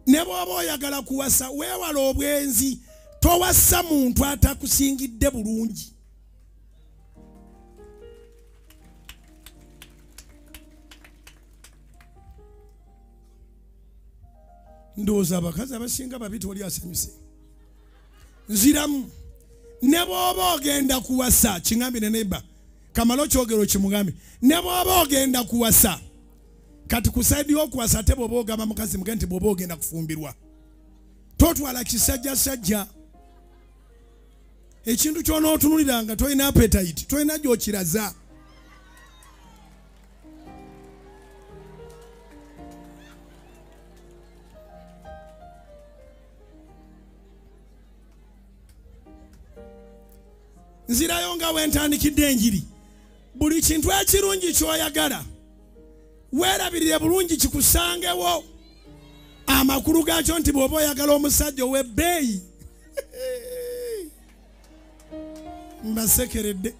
Ne bw'oba oyagala kuwasa, weewala obwenzi, towasa muntu atakusingidde bulungi. Ndowooza abakazi abasinga babi tewali asanyuse. Nziramu, ne bw'oba ogenda kuwasa, kiŋambye ne neighbor, kamala okyogera okimugambe, ne bw'oba ogenda kuwasa, kati ku side y'okuwasa ate bw'oba ogamba mukazi mugambe nti bw'oba ogenda kufumbirwa, totwala kisajjasajja. Ekintu ky'onootunuliranga tolina appetite, tolina gy'okiraza. Nzirayo nga we ntandikidde enjiri. Buli kintu ekirungi ky'oyagala weerabirire bulungi kikusangewo. Amakulu gaakyo nti bw'oba oyagala omusajja ow'ebbeeyi, mbasekeredde.